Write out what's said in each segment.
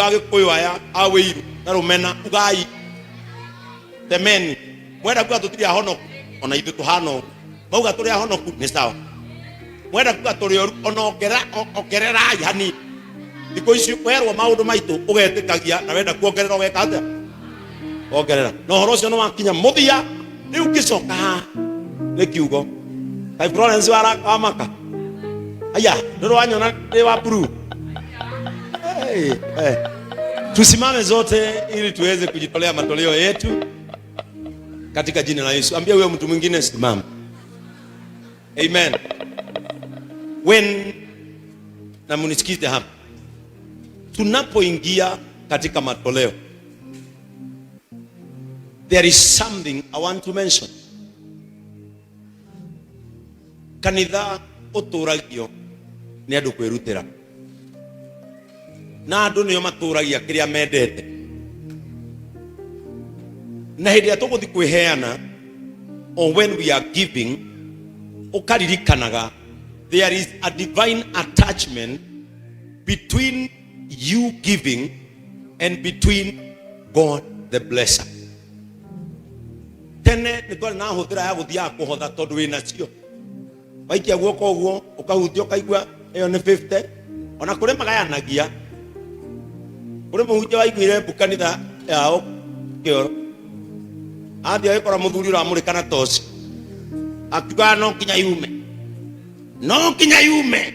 Agĩkũyũ aya a wĩiru na rũmena, ugai temeni mwenda kuga tũtirĩ ahonoku, ona ithuĩ tũhana ũguo. Mauga tũrĩ ahonoku nĩ sawa, mwenda kuga tũrĩ oru, ona ongererai hanini. Thikũ ici werwo maũndũ maitũ ũgetĩkagia, na wenda kuongerera ũgeka atĩa? Ongerera. Na ũhoro ũcio nĩ wakinya mũthia. Rĩu ngĩcoka haha nĩ kiugo kaĩ Florence wa maka aya ndũrĩ wanyona ndĩ wa blue. Hey, hey. Tusimame zote ili tuweze kujitolea matoleo yetu katika jina la Yesu. Ambia huyo mtu mwingine simama. Amen. When na munisikize hapa. Tunapoingia katika matoleo, there is something I want to mention. Kanitha ũtũragio nĩ andũ kwĩrutĩra, na andũ nĩo matũragia kĩrĩa mendete. Na hĩndĩ ĩrĩa tũgũthiĩ kwĩheana, or when we are giving, ũkaririkanaga there is a divine attachment between you giving and between God the blesser. Tene nĩ twarĩ na hũthĩra ya gũthiaga kũhotha tondũ wĩ nacio, waikia guoko ũguo ũkahutia ũkaigua ĩyo nĩ 50. Ona kũrĩ magayanagia, kũrĩ mũhunjia waiguire mbu kanitha yao kĩoro, athiĩ agĩkora mũthuri ũramũrĩka na toci, akiuga no nginya yume, no nginya yume.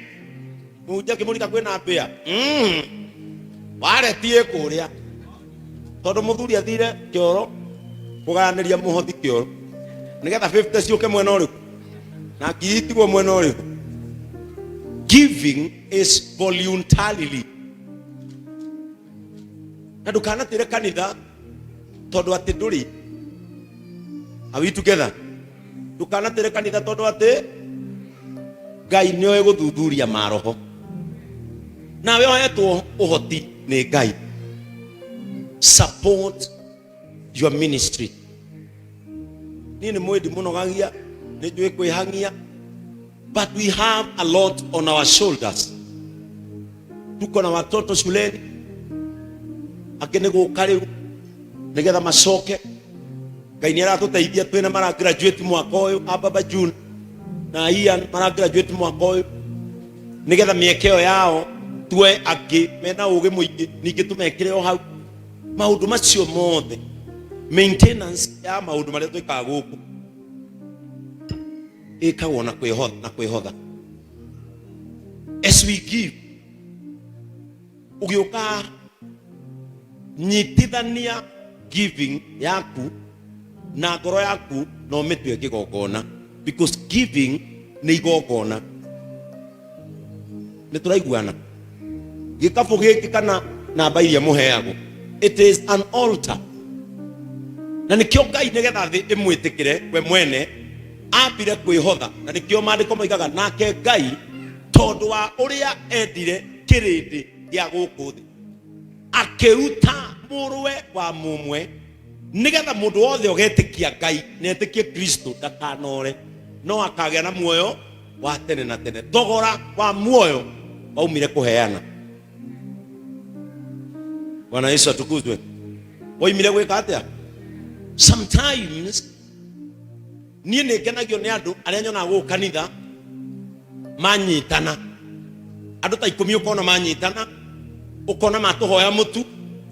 Mũhunjia akĩmũrika kwĩna mbĩa waretie kũrĩa, tondũ mũthuri athire kĩoro kũgayanĩria mũhothi kĩoro nĩgetha 50 ciũke mwena ũrĩkũ na ngiri itigwo mwena ũrĩkũ. Giving is voluntarily, na ndũkanatĩre kanitha tondũ atĩ ndũrĩ. Are we together? Ndũkanatĩre kanitha tondũ atĩ Ngai nĩoĩ gũthuthuria maroho, nawe ohetwo ũhoti nĩ Ngai. Support your ministry. Niĩ nĩ mwĩndi mũnogagia, nĩ njũĩ kwĩhang'ia, but we have a lot on our shoulders. Tuko na watoto shuleni, angĩ nĩ gũka rĩu nĩgetha macoke. Ngai nĩ aratũteithia, twĩna mara graduate mwaka ũyũ, a Baba June na Ian mara graduate mwaka ũyũ, nĩgetha mĩeke ĩyo yao tuoe angĩ mena ũgĩ mũingĩ, ningĩ tũmekĩre o hau. Maũndũ macio mothe, maintenance ya maũndũ marĩa twĩkaga gũkũ ĩkagwo na kwĩhotha, na kwĩhotha. As we give, ũgĩũka nyitithania giving yaku na ngoro yaku na ũmĩtue kĩgongona, because giving nĩ igongona. Nĩ tũraiguana? Gĩkabũ gĩkĩ kana namba iria mũheagwo, it is an altar, na nĩkĩo Ngai nĩgetha thĩ ĩmwĩtĩkĩre we mwene ambire kwĩhotha, na nĩkĩo maandĩko moigaga nake Ngai tondũ wa ũrĩa endire kĩrĩndĩ gĩa gũkũ thĩ akĩruta mũrũwe wa mũmwe, nĩgetha mũndũ wothe ũgetĩkia Ngai na etĩkie Kristo ndakanore no akagĩa na muoyo wa tene na tene. Thogora wa muoyo waumire kũheana. Bwana Yesu atukuzwe. Waumire gwĩka atĩa? Sometimes niĩ nĩ ngenagio nĩ andũ arĩa nyonaga gũkũ kanitha manyitana, andũ ta 10 ũkona manyitana, ũkona matũhoya mũtu,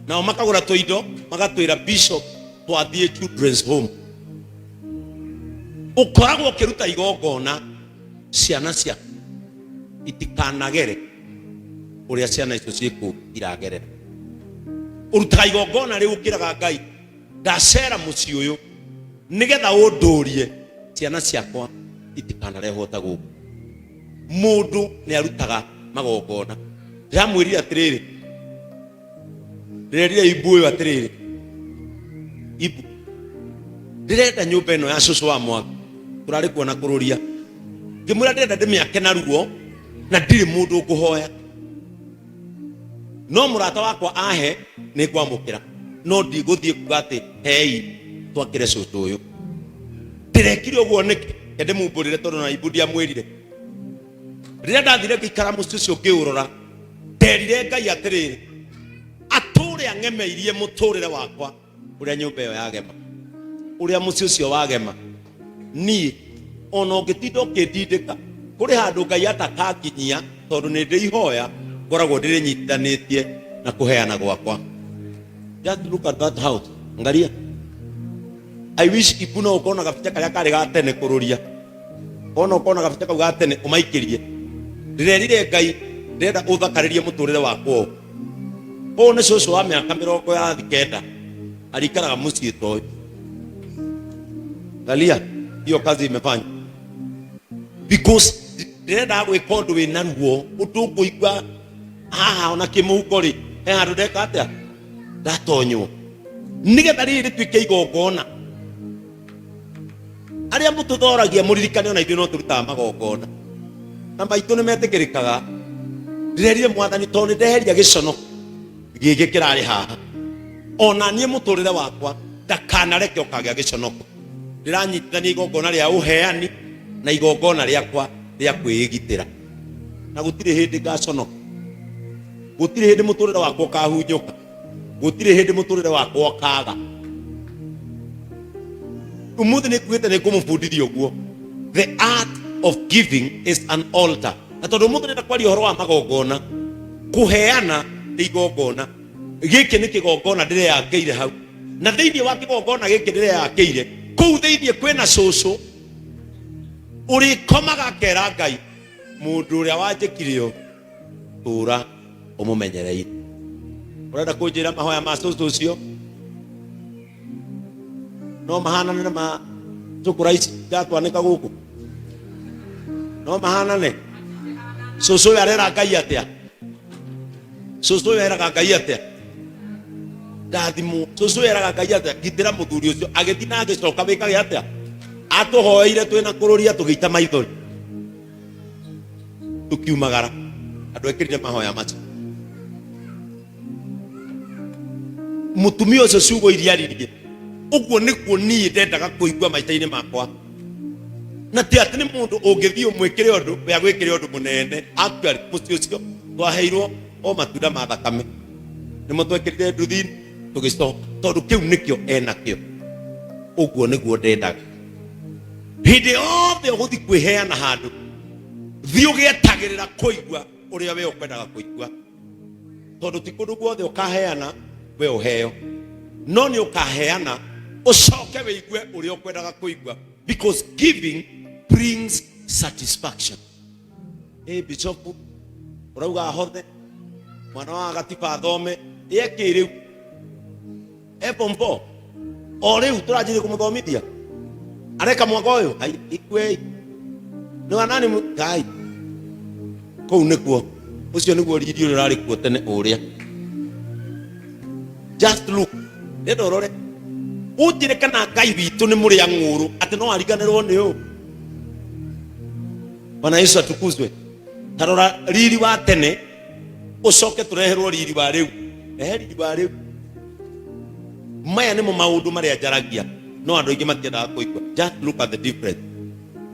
nao makagũra tũindo, magatwĩra bishop twathiĩ children's home. Ũkoragwo ũkĩruta igongona ciana ciaku itikanagere ũrĩa ciana icio ciĩkũ iragerera. Ũrutaga igongona rĩu ũkĩraga Ngai, ndacera mũciĩ ũyũ nĩgetha ũndũrie ciana ciakwa itikanarehwo ta gũkũ. Mũndũ nĩ arutaga magongona. Ndĩramwĩrire atĩrĩrĩ, ndĩrerire Ibu ũyũ atĩrĩrĩ, Ibu, ndĩrenda nyũmba ĩno ya cũcũ wa Mwangi tũrarĩ kuona kũrũria, ngĩmwĩra ndĩrenda ndĩmĩake na ruo na ndirĩ mũndũ ngũhoya, no mũrata wakwa ahe nĩ ngwamũkĩra, no ndigũthiĩ kuga atĩ hei twakĩre cũcũ ũyũ. Ndĩrekire ũguo nĩkĩ? Reke ndĩmumbũrĩre tondũ na Ibu ndiamwĩrire. Rĩrĩa ndathire ngĩikara mũciĩ ũcio ngĩũrora, nderire Ngai atĩrĩrĩ, atĩ Ũrĩa ng'emeirie mũtũrĩre wakwa, ũrĩa nyũmba ĩyo yagema, ũrĩa mũciĩ ũcio wagema, niĩ ona ũngĩtinda ũkĩndindĩka kũrĩ handũ Ngai atakanginyia, tondũ nĩ ndĩ ihoya ngoragwo ndĩrĩnyitithanĩtie na kũheana gwakwa. Just look at that house. Angalia. I wish Ibu no ũkorwo na gabica karĩa karĩ ga tene kũrũria. Ona ũkorwo na gabica kau ga tene ũmaikĩrie. Ndĩrerire Ngai ndĩrenda ũthakarĩrie mũtũrĩre wakwa ũũ. Ũyũ nĩ cũcũ wa mĩaka 90 arikaraga mũciĩ ta ũyũ. Angalia hiyo kazi imefanya. Because ndĩrendaga gwĩka ũndũ wĩna ruo, ũndũ ngũigua haha ona kĩmũhuko rĩ, he handũ ndeka atĩa? Ndatonywo. Nĩgetha rĩrĩ rĩtuĩke igongona. Arĩa mũtũthoragia mũririkane ona ithuĩ no tũrutaga magongona. Na maitũ nĩ metĩkĩrĩkaga. Ndĩrerire Mwathani tondũ nĩ ndeheria gĩcono gĩkĩ kĩrarĩ haha. Ona niĩ mũtũrĩre wakwa ndakanareke ũkagĩa gĩconoko. Ndĩranyitithania igongona rĩa ũheani na igongona rĩakwa rĩa kwĩĩgitĩra. Na gũtirĩ hĩndĩ ngaconoka. Gũtirĩ hĩndĩ mũtũrĩre wakwa ũkahunyũka. Gũtirĩ hĩndĩ mũtũrĩre wakwa ũkaga. Ũmũthĩ nĩ nguĩte nĩ ngũmũbundithia ũguo. The art of giving is an altar. Na tondũ ũmũthĩ ndĩrenda kwaria ũhoro wa magongona, kũheana nĩ igongona. Gĩkĩ nĩ kĩgongona ndĩreyakĩire hau. Na thĩinĩ wa kĩgongona gĩkĩ ndĩreyakĩire, kũu thĩinĩ kwĩna cũcũ ũrĩkomaga akera Ngai, mũndũ ũrĩa wanjĩkire ũũ, tũra ũmũmenyereire. Ũrenda kũnjĩra mahoya ma cũcũ ũcio no mahanane na ma cũkũra ici ndatwanĩka gũkũ? No mahanane? Cũcũ ũyũ arera Ngai atĩa? Cũcũ ũyũ eraga Ngai atĩa? Ndathimwo. Cũcũ ũyũ eraga Ngai atĩa? Gitĩra mũthuri ũcio. Agĩthiĩ na agĩcoka wĩkage atĩa? Atũhoeire twĩna kũrũria tũgĩita maithori. Tũkiumagara. Andũ ekĩrire mahoya macio. Mũtumia ũcio ciugo iria aririe, ũguo nĩguo niĩ ndendaga kũigua maica-inĩ makwa. Na ti atĩ nĩ mũndũ ũngĩthiĩ ũmwĩkĩre ũndũ, we agwĩkĩre ũndũ mũnene. Actually, mũciĩ ũcio twaheirwo o matunda ma thakame. Nĩmo twekĩrire nduthi-inĩ tũgĩcoka, tondũ kĩu nĩkĩo enakĩo. Ũguo nĩguo ndendaga. Hĩndĩ yothe ũgũthiĩ kwĩheana handũ, thiĩ ũgĩetagĩrĩra kũigua ũrĩa we ũkwendaga kũigua. Tondũ ti kũndũ guothe ũkaheana we ũheo, no nĩ ũkaheana ũcoke wĩigue ũrĩa ũkwendaga kũigua, because giving brings satisfaction. Ĩ bishop ũrauga ahothe mwana wa gatiba athome ĩekĩ rĩu e form 4 o rĩu tũranjirie kũmũthomithia areka mwaka ũyũ ai ikuei nĩ wa nani ngai kũu nĩkuo ũcio nĩguo riri ũrĩa ũrarĩ kuo tene ũrĩa. Just look, ndenda ũrore ũnjĩre kana Ngai witũ nĩ mũrĩa ng'ũrũ atĩ no ariganĩrwo nĩ ũũ. Bwana Yesu atukuzwe. Tarora riri wa tene ũcoke tũreherwo riri wa rĩu. Rehe riri wa rĩu. Maya nĩmo maũndũ marĩa njaragia no andũ aingĩ matiendaga kũigua. Just look at the difference.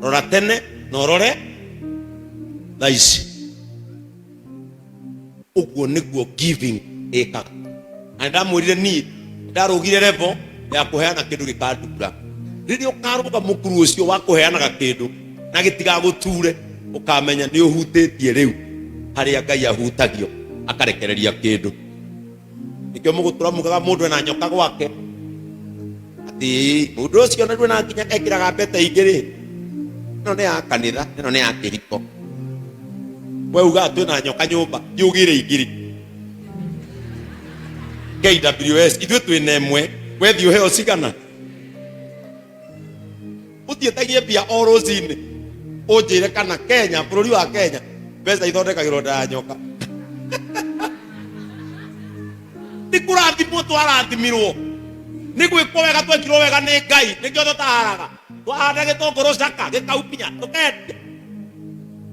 Rora tene na ũrore thaa ici. Ũguo nĩguo giving ĩkaga. Na ndamwĩrire niĩ ndarũgire level ya kũheana kĩndũ gĩkandura. Rĩrĩa ũkarũga mũkuru ũcio wa kũheanaga kĩndũ na gĩtigagũture, ũkamenya nĩ ũhutĩtie rĩu harĩa Ngai ahutagio akarekereria kĩndũ. Nĩkĩo mũgũtũra mugaga mũndũ ena nyoka gwake, atĩ mũndũ ũcio na na nginya ekĩraga mbete igĩrĩ, ĩno nĩ ya kanitha, ĩno nĩ ya kĩhiko. We ugaga twĩna nyoka nyũmba, thiĩ ũgĩre igĩrĩ. KWS ithuĩ twĩna ĩmwe, we thiĩ ũheo cigana? Ũthiĩtagie mbia o rũcinĩ ũnjĩre kana Kenya, bũrũri wa Kenya mbeca ithondekagĩrwo nda ya nyoka. Nĩ kũrathimwo twarathimirwo, nĩ gwĩkwo wega twekirwo wega nĩ Ngai, nĩkĩo tũtaharaga. Twahanda gĩtũngũrũ caka gĩkaumia tũkendia,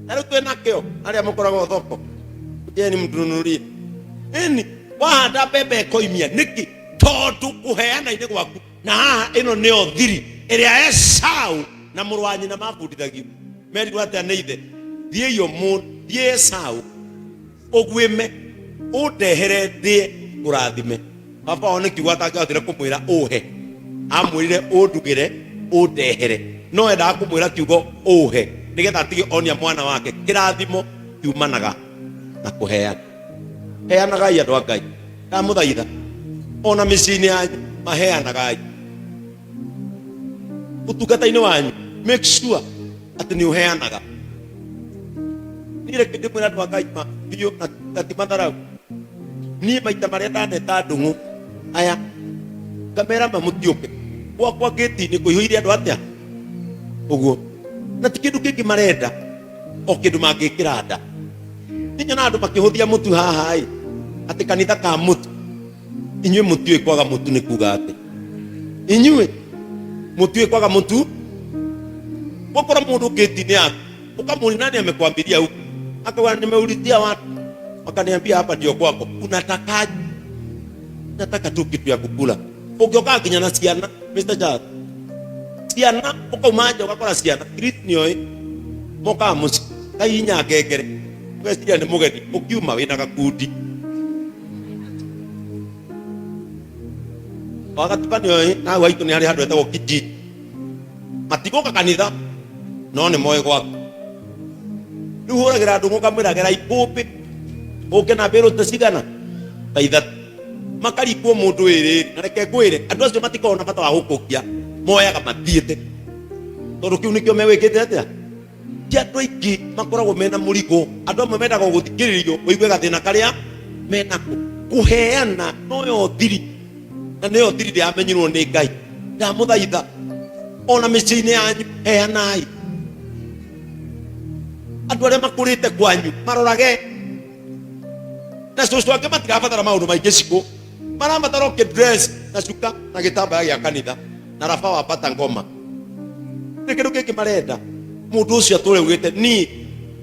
na rĩu twĩ nakĩo. Arĩa mũkoragwo thoko jeni mtununurie ĩni, wahanda mbembe ĩkoimia nĩkĩ? Tondũ kũheana-inĩ gwaku. Na haha ĩno nĩyo thiri ĩrĩa Esau na mũrũ wa nyina mabundithagio. Merirwo atĩa nĩ ithe? Thiĩi ũmũthĩ, thiĩ Esau ũguĩme ũndehere ndĩe ngũrathime. Baba wao nĩ kiugo atangĩahotire kũmwĩra ũhe, amwĩrire ũndugĩre ũndehere, no endaga kũmwĩra kiugo ũhe nĩgetha atige onia mwana wake kĩrathimo kiumanaga na kũheana. Heanagai andũ a Ngai, ndamũthaitha, ona mĩciĩ-inĩ yanyu maheanagai, ũtungata-inĩ wanyu make sure atĩ nĩ ũheanaga. Niĩ reke ndĩmwĩre andũ a Ngai ma biũ na ti matharau. Niĩ maita marĩa ndaneta ndũng'ũ aya ngamera ma mũtiũke gwakwa ngĩti-inĩ kũihũire andũ atĩa ũguo, na ti kĩndũ kĩngĩ marenda, o kĩndũ mangĩkĩra nda. Niĩ nyonaga andũ makĩhũthia mũtu haha ĩ, atĩ kanitha ka mũtu. Inyuĩ mũtiũĩ kwaga mũtu nĩ kuga atĩ inyuĩ mũtiũĩ kwaga mũtu. Gũkorwo mũndũ ngĩti-inĩ yaku ũkamũria nani amekwambiria huku, akauga nimeulizia watu wakaniambia hapa ndio kwako. Unatakaje? Nataka tu kitu ya kukula. Ũngĩokaga nginya na ciana Mr. Charles, ciana ũkauma nja ũgakora ciana Chris nĩoĩ mokaga mũciĩ kaihinya ngengere ũgeciria nĩ mũgeni, ũkiuma wĩna gakundi. Wagatuka nĩoĩ na hau haitũ nĩ harĩ handũ hetagwo kijiji, matigũka kanitha no nĩ moĩ gwaku. Rĩu hũragĩra andũ ũkamwĩra gera ikũmbĩ ũke na mbĩrũ ta cigana ta ithatũ, makarikwo mũndũ wĩrĩ. Na reke ngwĩre, andũ acio matikoragwo na bata wa gũkũgia, moyaga mathiĩte, tondũ kĩu nĩkĩo megwĩkĩte atĩa. Ti andũ aingĩ makoragwo mena mũrigo, andũ amwe mendaga gũthikĩrĩrio ũigue gathĩna karĩa menako. Kũheana noyo thiri, na nĩyo thiri ndĩramenyirwo nĩ Ngai. Ndamũthaitha, ona mĩciĩ-inĩ yanyu heanai. Andũ arĩa makũrĩte kwanyu marorage, na cũcũ angĩ matirabatara maũndũ maingĩ, cikũ marabatara ũkĩ-dress na cuka na gĩtambaya gĩa kanitha na raba wa bata ngoma. Nĩ kĩndũ kĩngĩ marenda. Mũndũ ũcio atũre ugĩte niĩ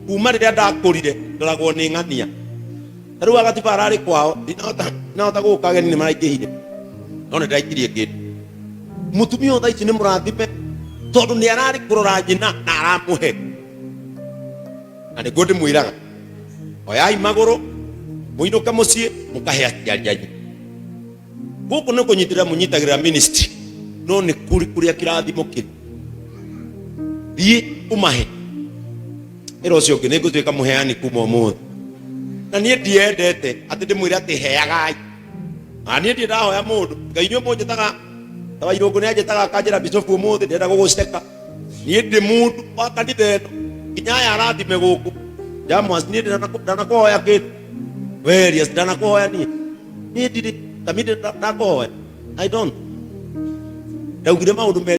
kuma rĩrĩa ndakũrire ndoragwo nĩ ng'ania. Ta rĩu agatiba ararĩ kwao, ndinahota gũka, ageni nĩ maraingĩhire, no nĩ ndĩraikirie kĩndũ. Mũtumia ũyũ thaa ici nĩ mũrathime, tondũ nĩ ararĩ kũrora nyina na aramũhe. Na nĩguo ndĩmwĩraga, oyai magũrũ mũinũke mũciĩ mũkahe aciari anyu. Gũkũ nĩ kũnyitĩrĩra mũnyitagĩrĩra ministry, no nĩ kũrĩ kũrĩa kĩrathimo kĩrĩ. Thiĩ ũmahe. Ĩra ũcio ũngĩ, nĩ ngũtuĩka mũheani kuma ũmũthĩ. Na niĩ ndiendete atĩ ndĩmwĩre atĩ heagai. Na niĩ ndirĩ ndahoya mũndũ. Ngai inyuĩ mũnjĩtaga ta Wairũngũ nĩ anjĩtaga akanjĩra bishofu ũmũthĩ ndĩrenda gũgũceka. Niĩ ndĩ mũndũ wa kanitha ĩno nginya aya arathime gũkũ. Jamas, niĩ ndanakũhoya kĩndũ. Werias, ndanakũhoya niĩ. Niĩ ndirĩ, ta niĩ ndakũhoya. I don't. Ndaugire maũndũ merĩ.